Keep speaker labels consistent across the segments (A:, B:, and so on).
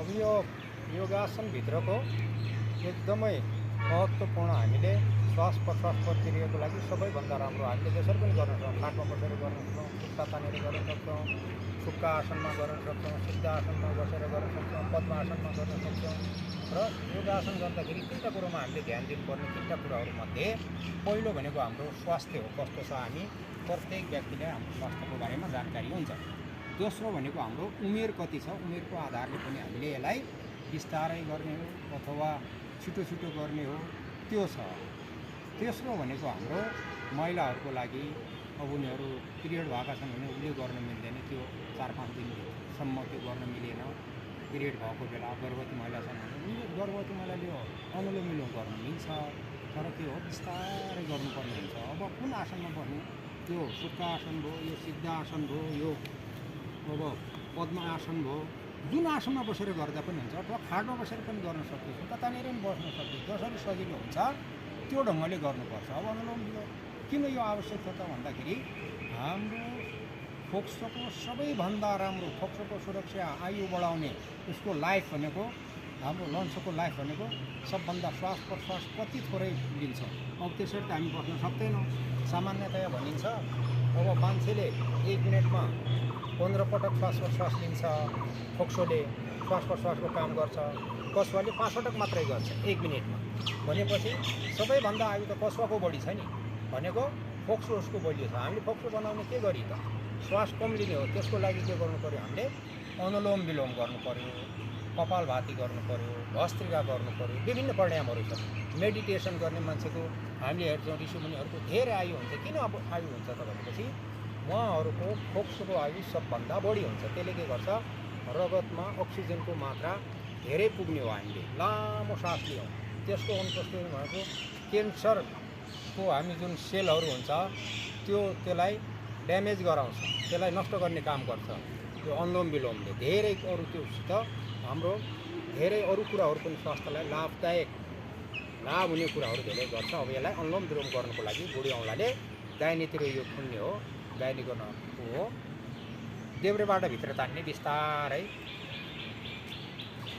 A: अब यो योगासनभित्रको एकदमै महत्त्वपूर्ण हामीले श्वास प्रश्वास प्रक्रियाको लागि सबैभन्दा राम्रो हामीले जसरी पनि गर्न सक्छौँ। खाटमा बसेर गर्न सक्छौँ, खुट्टा तानेर गर्न सक्छौँ, सुक्खा आसनमा गर्न सक्छौँ, सिद्ध आसनमा बसेर गर्न सक्छौँ, पद्मासनमा गर्न सक्छौँ। र योगासन गर्दाखेरि तिनवटा कुरोमा हामीले ध्यान दिनुपर्ने तिनवटा कुराहरूमध्ये पहिलो भनेको हाम्रो स्वास्थ्य हो, कस्तो छ हामी प्रत्येक व्यक्तिले हाम्रो स्वास्थ्यको बारेमा जानकारी हुन्छ। दोस्रो भनेको हाम्रो उमेर कति छ, उमेरको आधारले पनि हामीले यसलाई बिस्तारै गर्ने हो अथवा छिटो छिटो गर्ने हो, त्यो छ। तेस्रो भनेको हाम्रो महिलाहरूको लागि अब उनीहरू पिरियड भएका छन् भने उसले गर्न मिल्दैन, त्यो 4-5 दिनसम्म त्यो गर्न मिलेन। पिरियड भएको बेला गर्भवती महिला छन् भने उनीहरू गर्भवती महिलाले अनुलोम विलोम गर्न मिल्छ, तर त्यो हो बिस्तारै गर्नुपर्ने हुन्छ। अब कुन आसनमा बस्ने, त्यो सुक्खा आसन भयो, यो सिद्ध आसन भयो, यो अब पद्म आसन भयो, जुन आसनमा बसेर गर्दा पनि हुन्छ अथवा खाटमा बसेर पनि गर्न सकिन्छ, कतानिर पनि बस्न सकिन्छ। जसरी सजिलो हुन्छ त्यो ढङ्गले गर्नुपर्छ। अब अनुलोम विलोम किन यो आवश्यक छ त भन्दाखेरि हाम्रो फोक्सोको सबैभन्दा राम्रो फोक्सोको सुरक्षा आयु बढाउने उसको लाइफ भनेको हाम्रो लन्चको लाइफ भनेको सबभन्दा श्वास प्रश्वास कति थोरै लिन्छ। अब त्यसरी त हामी बस्न सक्दैनौँ। सामान्यतया भनिन्छ अब मान्छेले 1 मिनटमा 15 पटक श्वास प्रश्वास लिन्छ, फोक्सोले श्वास प्रश्वासको काम गर्छ, कछुवाले 5 पटक मात्रै गर्छ 1 मिनटमा। भनेपछि सबैभन्दा आयु त कछुवाको बढी छ नि, भनेको फोक्सो उसको बलियो छ। हामीले फोक्सो बनाउने के गरी त श्वास कम लिने हो, त्यसको लागि के गर्नु पर्यो, हामीले अनुलोम विलोम गर्नु पर्यो, कपालभाती गर्नु पर्यो, भस्त्रिका गर्नु पर्यो, विभिन्न प्राणायामहरू छ। मेडिटेसन गर्ने मान्छेको हामीले हेर्छौँ ऋषिमुनिहरूको धेरै आयु हुन्छ। किन अब आयु हुन्छ त भनेपछि उहाँहरूको फोक्सोको आयु सबभन्दा बढी हुन्छ। त्यसले के गर्छ, रगतमा अक्सिजनको मात्रा धेरै पुग्ने हो, हामीले लामो सास लियौँ। त्यसको अनुपस्थिति भनेको क्यान्सरको हामी जुन सेलहरू हुन्छ त्यसलाई ड्यामेज गराउँछ, त्यसलाई नष्ट गर्ने काम गर्छ त्यो अनुलोम विलोमले। धेरै अरू त्योसित हाम्रो धेरै अरू कुराहरू पनि स्वास्थ्यलाई लाभदायक लाभ हुने कुराहरू धेरै गर्छ। अब यसलाई अनुलोम विलोम गर्नुको लागि बुढी औँलाले दाहिनेतिर यो खुल्ने हो, दाहिने गर्न हो, देब्रेबाट भित्र तान्ने बिस्तारै।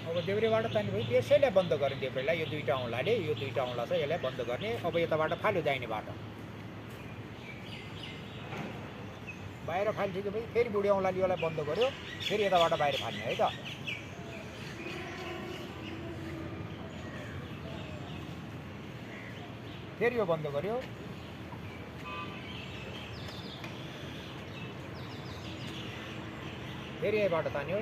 A: अब देब्रेबाट तान्ने भयो, त्यसैलाई बन्द गर्ने देब्रेलाई, यो दुईवटा औँलाले, यो दुईवटा औँला छ यसलाई बन्द गर्ने। अब यताबाट फाल्यो दाहिनेबाट, बाहिर फालिसक्यो भने फेरि बुढी औँलाले यसलाई बन्द गर्यो, फेरि यताबाट बाहिर फाल्ने है त। फेरि यो बन्द गर्यो, फेरि यहीँबाट तान्यो,